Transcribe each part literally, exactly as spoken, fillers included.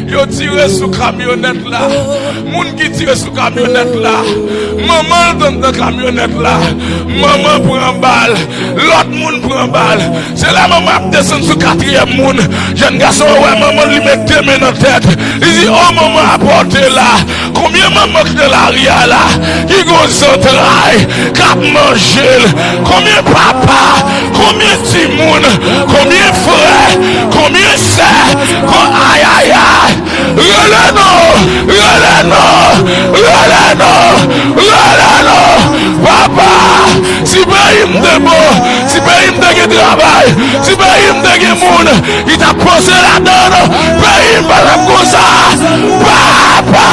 Yo tire sou kamyonèt la. Moun ki tire sou kamyonèt la, manman l t anndan kamyonèt la. Manman pran bal. Lòt moun pran bal. Se la manman ap desann sou katriyèm moun. Jèn gason an wè manman l, li met de men nan tèt. Li di, "O manman, apa w te la?" Konbyen manman ki nan lari a la, ki gon zantray, k ap manje l? Konbyen papa, konbyen timoun, konbyen frè, konbyen sè, kon, ayayay, rele non, rele non, rele non, rele non, papa, si peyi m te bon, si peyi m te gen travay, si peyi m te gen moun, li t ap panse ladan l. Peyi m pa t ap konsa. Papa!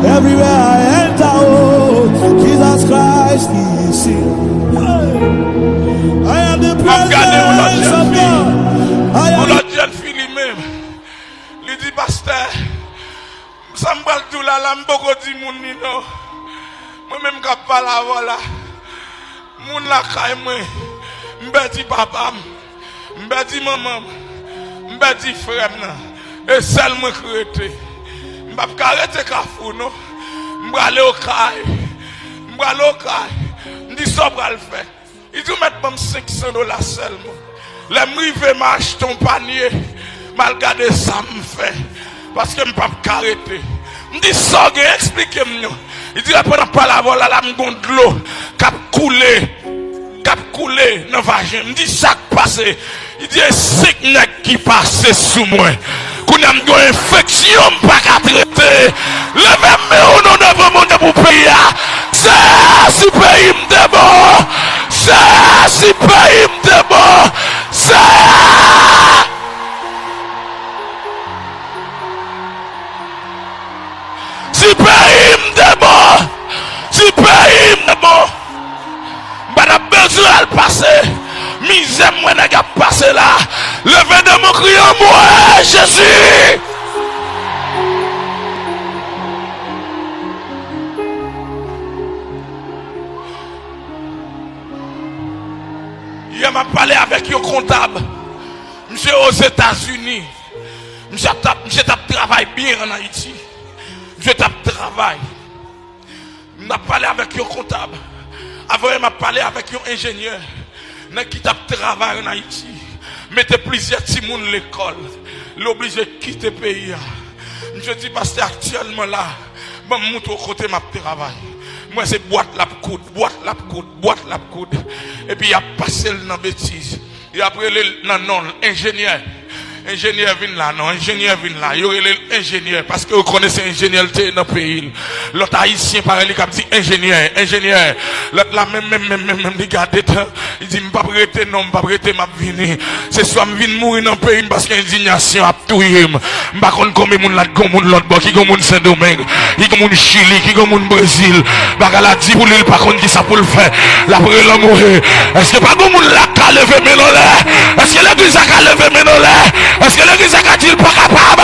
Everywhere I enter, oh, Jesus Christ is here. I am the presence of God. I am. Yon lòt jèn fi li menm. Li di, "Pastè, sa m pral di w la, la, m poko di moun li non. Mwen menm k ap pale avè w la, moun lakay mwen, m pèdi papa m, m pèdi manman m, m pèdi frè m nan. E sèl mwen k rete. M p ap ka rete Kafou non. M prale Okay. M prale Okay." M di, "Sa w pral fè?" Li di, "Ou mèt ban m senk san dola sèlman. Lè m rive, m a achte yon panye, m al gade sa m fè, paske m p ap ka rete." M di, "Sa w gen? Eksplike m non." Li di, "Pandan m ap pale avè w la, la, m gon dlo k ap koule, k ap koule nan vajen." M di, "Sa k pase?" Li di, "E senk nèg ki pase sou mwen. Kounye a m gen yon enfeksyon m pa ka trete. Leve men w non devan Bondye pou peyi a. Seyè, si peyi m te bon. Seyè, si peyi m te bon. Seyè, si peyi m te bon. Si peyi m te bon." M pa t ap bezwen al pase mizè m wè nèg ap pase la. Leve de men w, kriye, "Anmwe, Jezi!" Yè, m ap pale avèk yon kontab. Misye Ozetazini. Misye t ap, misye t ap travay byen ann Ayiti. Misye t ap travay. M ap pale avèk yon kontab. Avan, m ap pale avèk yon enjenyè. Nèg ki t ap travay ann Ayiti. Mete plizyè timoun lekòl. Li oblije kite peyi a. Misye di, "Pastè, aktyèlman la, ban m moutre w kote m ap travay." M wè se bwat l ap koud, bwat l ap koud, bwat l ap koud. Epi y ap pase l nan betiz. Y ap rele l nan non l, enjenyè. Enjenyè vin la, non, enjenyè vin la. Yo rele l enjenyè, paske yo konnen se enjenyè l te ye nan peyi l. Lòt ayisyen parèy li k ap di, "Enjenyè, enjenyè." Lòt la menm, menm, menm, menm, menm, li gade tan. Li di, "M p ap rete, non, m p ap rete, m ap vini. Se swa m vin mouri nan peyi m, paske endiyasyon ap touye m." M pa konn konbyen moun la, gon moun lòt bò, ki gon moun Sendomeng, ki gon moun Chili, ki gon moun Brezil. Bagay la di pou li, li pa konn kisa pou l fè. L ap rele anmwe. Èske pa gon moun la k ka leve men l anlè? Èske legliz la ka leve men l anlè? Èske legliz la ka di l pa kapab?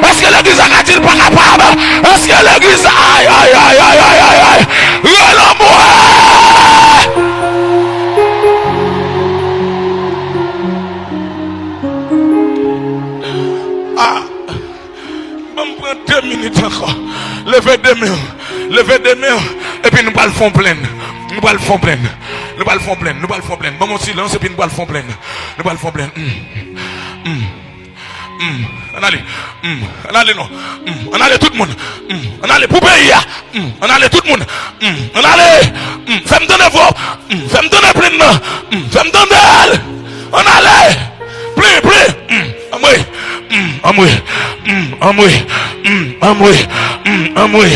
Èske legliz la ka di l pa kapab? Èske legliz la, ay, ay, ay, ay, ay, ay, ay. Rele anmwe! Ah. Ban m pran de minit ankò. Leve de men w. Leve de men w. Epi nou pral fè yon plenn. Nou pral fè yon plenn. Nou pral fè yon plenn. Nou pral fè yon plenn. Ban m yon silans epi nou pral fè yon plenn. Nou pral fè yon plenn. Mm. Mm. Mm. Ann ale. Mm. Ann ale non. Mm. Ann ale tout moun. Mm. Ann ale pou peyi a. Mm. Ann ale tout moun. Mm. Ann ale. Mm. Fè m tande vwa w. Mm. Fè m tande plenn nan. Mm. Fè m tande l. Ann ale. Plen, plen. Mm. Anmwe. Mm. Anmwe. Mm. Anmwe. Mm. Anmwe. Mm. Anmwe.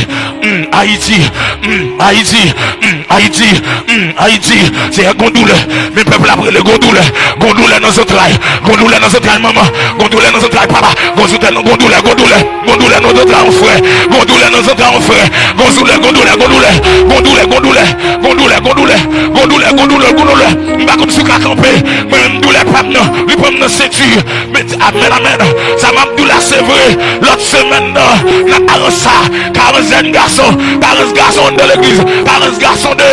Mm. Ayiti. Mm. Ayiti. Mm. Ayiti. Mm. Ayiti. Seyè, gon doulè. Men pèp la ap rele, gon doulè. Gon doulè nan zantray. Gon doulè nan zantray manman. Gon doulè nan zantray papa. Gon doulè, gon doulè, gon doulè. Gon doulè nan zantray yon frè. Gon doulè nan zantray yon frè. Gon doulè, gon doulè, gon doulè. Gon doulè, gon doulè. Gon doulè, gon doulè. Gon doulè, gon doulè, gon doulè. M pa konn si w ka kanpe. Mwen menm doulè pa m nan. Li pran m nan senti. Men, amèn, amèn. Sa m ap di w la, se vre. Lòt semèn nan, nan karans sa, karans jèn gason, karans gason anndan legliz, karans gason de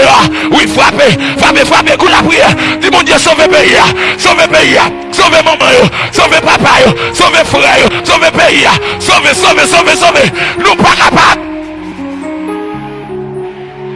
Wi, frape, frape, frape, kou lapriyè. Di Bondye sove peyi a, sove peyi a, sove manman yo, sove papa yo, sove frè yo, sove peyi a, sove, sove, sove, sove. Nou pa kapab.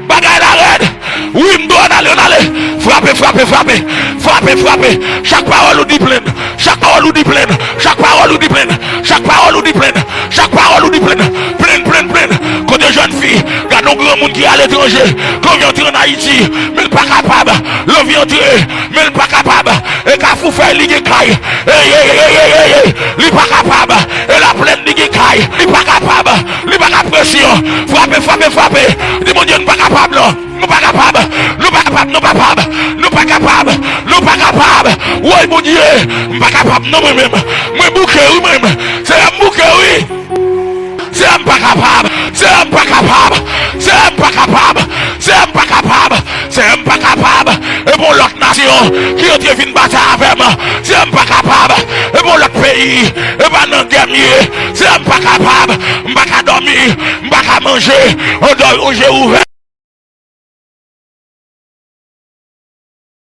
Bagay la rèd. Wi, m dwe ann ale, ann ale. Frape, frape, frape. Frape, frape. Chak pawòl ou di plenn. Chak pawòl ou di plenn. Chak pawòl ou di plenn. Chak pawòl ou di plenn. Chak pawòl ou di plenn. Plenn, plenn, plenn. Kote jèn fi, gade yon granmoun ki aletranje, ki anvi antre ann Ayiti, men l pa kapab. L anvi antre, men l pa kapab. E Kafou Fèy li gen kay. Ey, ey, ey, ey, ey, ey. Li pa kapab. E Laplèn li gen kay. Li pa kapab. Li pa ka presyon. Frape, frape, frape. Di Bondye nou pa kapab non. Nou pa kapab. Nou pa kapab. Nou pa kapab. Nou pa kapab. Nou pa kapab. Woy Bondye, m pa kapab non mwen menm. Mwen bouke wi mwen menm. Seyè m bouke wi. Seyè m pa kapab. Seyè m pa kapab. Seyè m pa kapab. Seyè m pa kapab. Seyè m pa kapab. E bon lòt nasyon ki antre vin batay avè m. Seyè m pa kapab. E bon lòt peyi. E pa nan gè m ye. Seyè m pa kapab. M pa ka dòmi. M pa ka manje. On dòmi, on je ouvè.